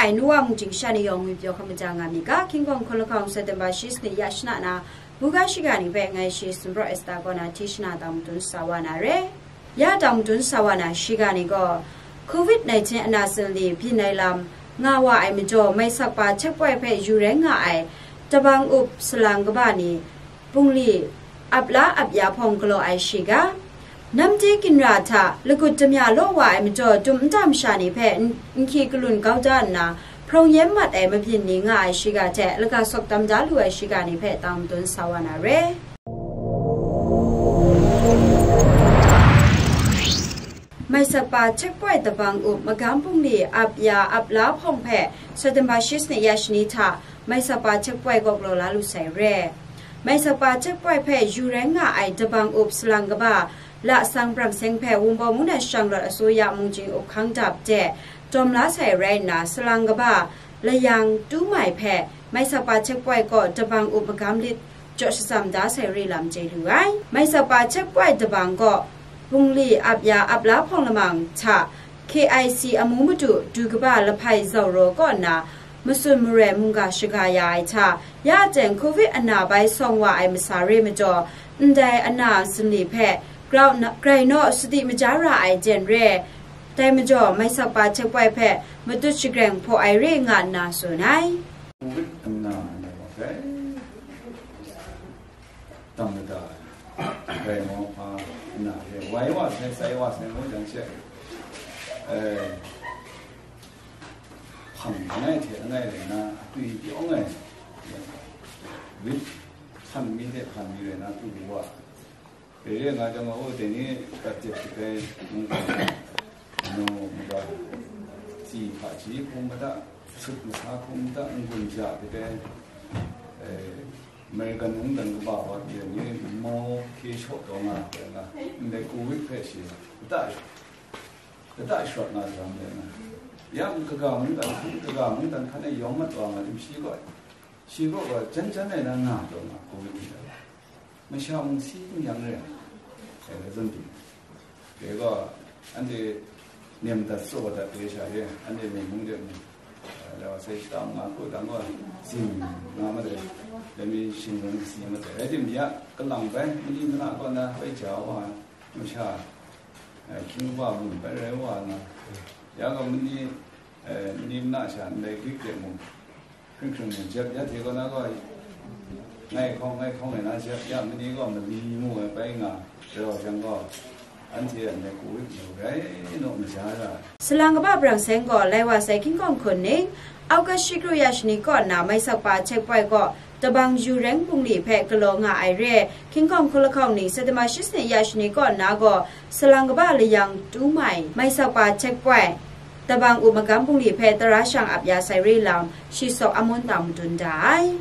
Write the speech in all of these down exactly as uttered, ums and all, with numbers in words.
Ai, nu wa mung jing sha ni yawng ngwi pyaw hkam maja nga mi ga, King Kong Hkun lahkawng September shi sanit ya shana na, buga shiga ni hpe ngai shi Sumpraw Esta kaw na hti shana tang madun sa wa na re. Ya tang madun sa wa na shiga ni gaw, covid nineteen ana sali byin ai lam nga wa ai majaw, mai sakpa checkpoint hpe yu rai nga ai tabang up salang kaba ni, bungli ap la ap ya hpawng galaw ai shiga, namti ginra hta lagut damya law wa ai majaw, dum nta masha ni hpe n-, nhki kalun kau da nna, hprawng yen mat ai mabyin ni nga ai shiga hte laga sawk tam da lu ai shiga ni hpe tang madun sa wa na re. Mai sakpa checkpoint tabang up magam bungli ap ya ap la hpawng hpe September shi sanit ya shani hta mai sakpa checkpoint kaw galaw la lu sai re. Mai sakpa checkpoint hpe yu rai nga ai tabang up salang kaba Lasang Brang Seng hpe Wunpawng mung na shang rawt asuya mung jing up hkang dap de dawm la sai rai nna, salang kaba Layang Tu Mai hpe mai sakpa checkpoint kaw tabang up magam lit jaw shatsam da sai re lam chye lu ai. Mai sakpa checkpoint tabang kaw bungli ap ya ap la hpawng lamang hta K I C amu madu du kaba Lahpai Zauraw kaw nna matsun maroi mungga shaga ya ai hta, ya teng covid ana bai sawng wa ai masa re majaw, ndai ana sumli hpe grau na-, grai naw sadi maja ra ai jen re. Dai majaw, mai sakpa checkpoint hpe matut shagreng hpaw ai re nga nna tsun ai. Covid ana, ana wa bai. Tam mada, bai mau hpa nna re, wai wa sai, sai wa sai ngu jang she, eh, hpang langai hte langai rai na, akwi pyawng ai, wit hpan mi hte hpan mi rai na, tu wa. Rai rai nga jang, o, dai ni kat jep shakai, nu, maga, si hpaji hkum mada, sut masa hkum mada, n-gun ja hte, eh, American mungdan kaba wa pyi ai ni mau hkye shaw taw nga ai hpe nga, ndai covid hpe shi kata, kata sharawt nga saram ai nga. Ya kaga mungdan hkan, kaga mungdan hkan e yawng mat wa nga tim shi gaw, shi gaw gaw jan jan ai na nga taw nga covid ni hta. Masha mung si n yang re ai, dai zawn ting. Dai gaw, anhte nem dat tsaw dat de sha de, anhte mung mung de mung, eh, la wa sai shata nga kru dang gaw, zing nga ma de, dai mi shing rawng kasi ma de. Rai timung ya, kalang bai, mali mana kaw na bai ja wa, masha, eh, hkying kaba mun bai rai wa na, ya gaw mali, eh, mali mana sha ndai Greek de mung, hkring hkring mung jep ya hte kaw na gaw, ngai hkawng, ngai hkawng ai na jep ya, mali gaw mali mu ai bai nga, rau jang gaw, anhte a ndai covid mu rai naw maja ra ai. Salang kaba Brang Seng gaw lai wa sai King Kong Hkun ning, August shi kru ya shani kaw nna mai sakpa checkpoint kaw tabang yu reng bungli hpe galaw nga ai re. King Kong Hkun lahkawng ning September shi sanit ya shani kaw nna gaw salang kaba Layang Tu Mai mai sakpa checkpoint tabang up magam bungli hpe tara shang ap ya sai re lam, shi sawk amun tang madun da ai.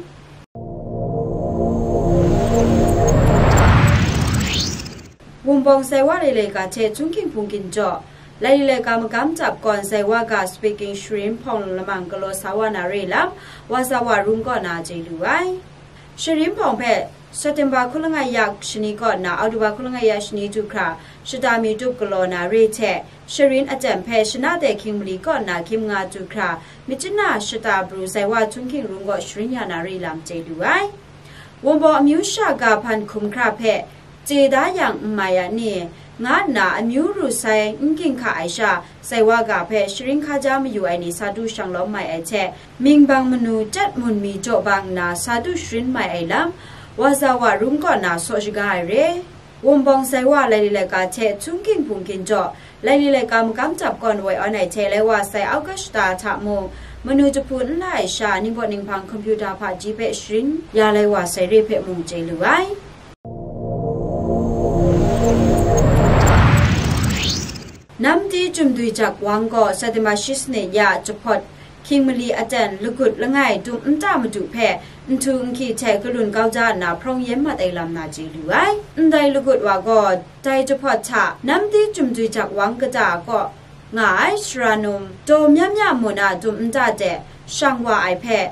Wunpawng Zaiwa Lailai Ga hte Chungking Hpungkin jaw, Lailai Ga magam dap kawn Zaiwa ga speaking sharin hpawng lamang galaw sa wa na re lam, Wazawa Rum kaw na chye lu ai. Sharin hpawng hpe September hkun langai ya shani kaw nna October hkun langai ya shani du hkra shata mi tup galaw na re hte, sharin aten hpe shana de hkying mali kaw nna hkying manga du hkra, Myitkyina shata pru Zaiwa Chungking Rum kaw sharin ya na re lam chye lu ai. Wunpawng amyu sha ga hpan hkum hkra hpe chye da yang n mai a ni, nga nna amyu ru sai n ginhka ai sha, Zaiwa ga hpe sharin hkaja mayu ai ni sa du shang lawm mai ai hte, Mingbang manu Tet Mun Mi jaw bang nna sa du sharin mai ai lam, Wazawa Rum kaw na saw shaga ai re. Wunpawng Zaiwa Lailai Ga hte Chungking Hpungkin jaw, Lailai Ga magam dap kawn woi awn ai hte lai wa sai August shata hta mung, manu jahpu n la ai sha, ningbaw ninghpang computer hpaji hpe sharin ya lai wa sai re hpe mung chye lu ai. Namdi Jumdui Jak Wang gaw September shi sanit ya jahpawt hkying mali aten lagut langai dum nta madu hpe nhtu nhki hte galun kau da nna hprawng yen mat ai lam na chye lu ai. Ndai lagut wa gaw dai jahpawt hta Namdi Jumdui Jak Wang kata kaw nga ai sara num daw mya mya mun a dum nta de shang wa ai hpe,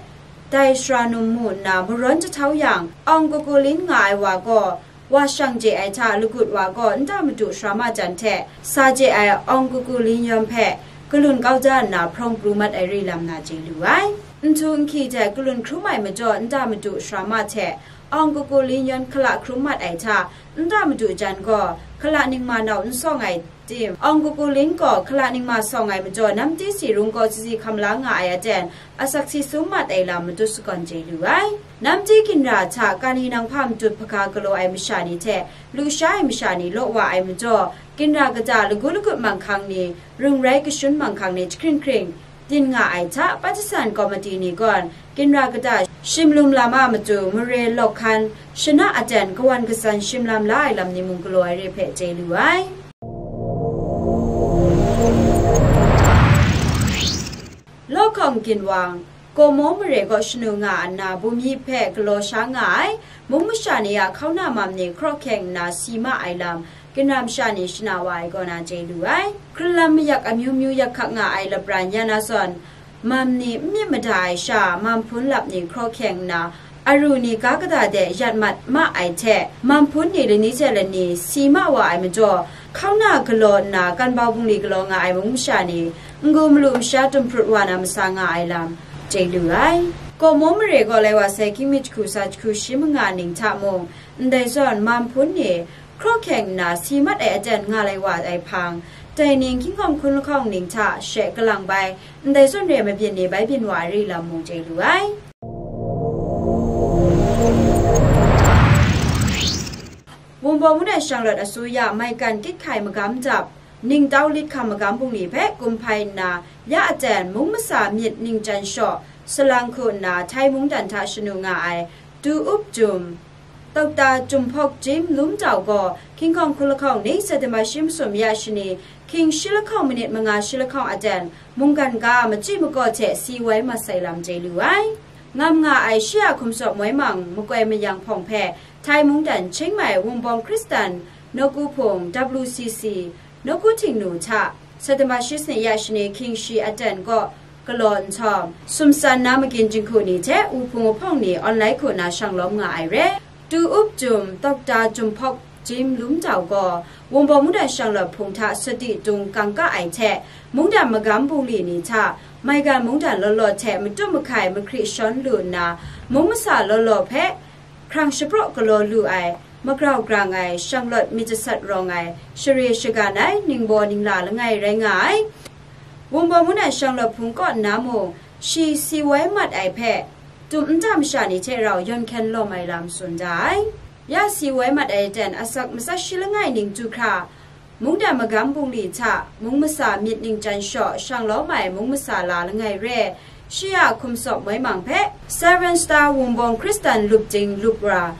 dai sara num mu nna marawn jahtau yang, awng kaku lin nga ai wa gaw, wa shang je ai hta lagut wa gaw nta madu sara ma jan hte sa je ai awng kaku lin yawm hpe kalun kau da nna hprawng pru mat ai re lam na chye lu ai. Nhtu nhki hte kalun hkrum ai majaw nta madu sara ma hte awng kaku lin yawn hkala hkrum mat ai hta nta madu jan gaw hkala ningma nau n sawng ai tim, awng kaku lin gaw hkala ningma sawng ai majaw namti si rung gaw sisi hkam la nga ai aten asak si sum mat ai lam matut sagawn chye lu ai. Namti ginra hta kani nang hpa matut hpaga galaw ai masha ni hte lusha ai masha ni law wa ai majaw, ginra kata lagu lagut manghkang ni, rungrai kashun manghkang ni jahkring hkring, din nga ai hta, Pakistan komiti ni gawn ginra kata shimlum lam a matu mare lawk hkan shana aten kawan katsan shim lam la ai lam ni mung galaw ai re hpe chye lu ai. Lawkhawng ginwang, Kawmaw mare kaw shanu nga nna bum yip hpe galaw sha nga ai mung masha ni a hkauna mam ni hkraw hkyeng nna si ma ai lam, ginra masha ni shana wa ai kaw na chye lu ai. Hkrunlam mayak amyu myu yak hkak nga ai lapran ya na zawn, mam ni n myit mada ai sha, mam hpun lap ni hkraw hkyeng nna, aru ni ga kata de yat mat ma ai hte, mam hpun ni lani hte lani si ma wa ai majaw, hkauna galaw nna kanbau bungli galaw nga ai mung masha ni, n-gu malu masha tum hprut wa na masa nga ai lam, chye lu ai. Kawmaw mare gaw lai wa sai hkying mi jahku sa jahku shi manga ning hta mung, ndai zawn mam hpun ni, hkraw hkyeng nna si mat ai aten nga lai wa ai hpang, dai ning hkying hkawng hkun lahkawng ning hta she kalang bai, ndai zawn re ai mabyin ni bai byin wa ai re lam mung chye lu ai. Wunpawng mungdan shanglawt asuya maigan kit hkai magam dap, ningtau lit hkam magam bungli hpe kum hpai nna, ya aten mung masa myit ningjan shaw salang hku nna Thai mungdan hta shanu nga ai Tu Up Jum, Dokta Jumhpawk Jim Lum Dau gaw hkying hkawng hkun lahkawng ning September shi masum ya shani, hkying shi lahkawng minit manga shi lahkawng aten mungkan ga machyi makaw hte si woi mat sai lam chye lu ai. Ngam nga ai shi a hkum sawp moi mang makoi mayang hpawng hpe Thai mungdan Chiang Mai Wunpawng Hkristan Nawku Hpung W C C Nawku Htingnu hta September shi sanit ya shani hkying shi aten kaw galaw nhtawm, sumsan na magin jinghku ni hte wuhpung wuhpawng ni online hku na shang lawm nga ai re. Tu Up Jum Dokta Jumhpawk Jim Lum Dau gaw Wunpawng mungdan shanglawt hpung hta sadi dung kangka ai hte, mungdan magam bungli ni hta, maigan mungdan law law hte matum mahkai mahkri shawn lu nna, mung masa law law hpe hkrang shapraw galaw lu ai, magrau grang ai, shanglawt myit jasat rawng ai, share shagan ai, ningbaw ningla langai rai nga ai. Wunpawng mungdan shanglawt hpung kaw nna mung, shi si woi mat ai hpe, tum nta masha ni hte rau yawn hkyen lawm ai lam tsun da ai. Ya si woi mat ai aten asak matsat shi langai ning du hkra, mungdan magam bungli hta mung masa myit ningjan shaw shang lawm ai mung masa la langai re, shi a hkum sawp moi mang hpe, Seven Star Wunpawng Hkristan Lupding Lupra